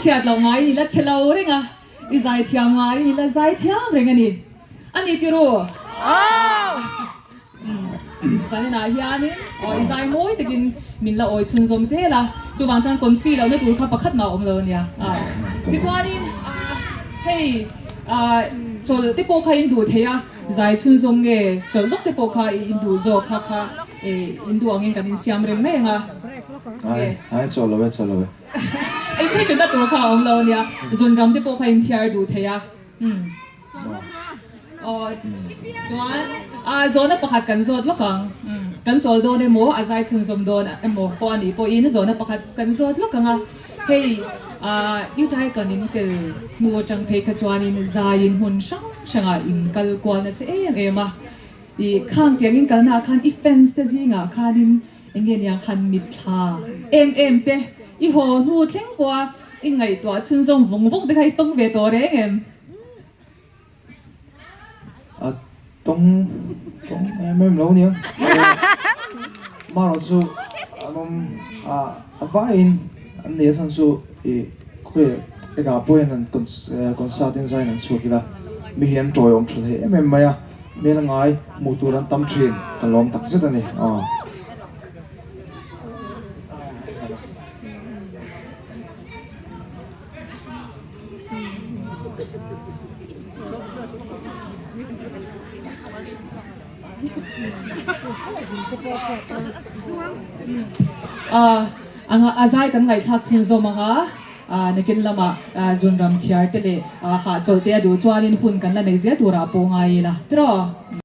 chhiat loh ngaiin i la chhe lo reng a, i zaithiam ngaiin i la zaithiam reng a ni. A ni ti ru? Zaninah hianin aw i zai mawi takin min la awi chhunzawm zel a, chuvang chuan confi lohna tur kha pakhat mah a awm lo a nia. Tichuanin hei chawlh te pawh kha in duh thei a, zai chhunzawm nge chawlh lawk te pawh kha in duh zawk kha kha in duh angin kan insiam rem mai ang a. Ai ai chawlh lo e chawlh lo e. Intention-na tur kha a awm lo a nia, zunram te pawh kha in thiar duh thei a. Aw chuan a zawhna pakhat kan zawt lawk ang. Kan chawl dawn emaw a zai chhunzawm dawn emaw pawh a nih pawhin zawhna pakhat kan zawt lawk ang a. Hei Utah kan in tel hnu atang phei kha chuanin zaiin hmun hrang hrangah in kal kual nasa em em a. Ih khang tiang in kalnaah khan i fans te zingah khanin eng nge niang han mitthla em em te i haw hnu thleng pawha i ngaihtuah chhunzawm vawng vawng te kha i tawng ve tawh reng em? A tawng tawng em em lo nia. Marawh chu an awm a a vaiin an nei a chhan chu ih khawi eka pawhin an concert in zaiin an chhuak ila mi hi an tawiawm tha thei em em mai a hmel ngai hmuh tur an tam thin ka lawm tak zet a ni aw. A zai kan ngaihthlak chhunzawm ang a, nakin lamah zunram thiar te leh hahchawlh te a duh chuanin hun kan la nei zel turah pawh ngai ila tiraw?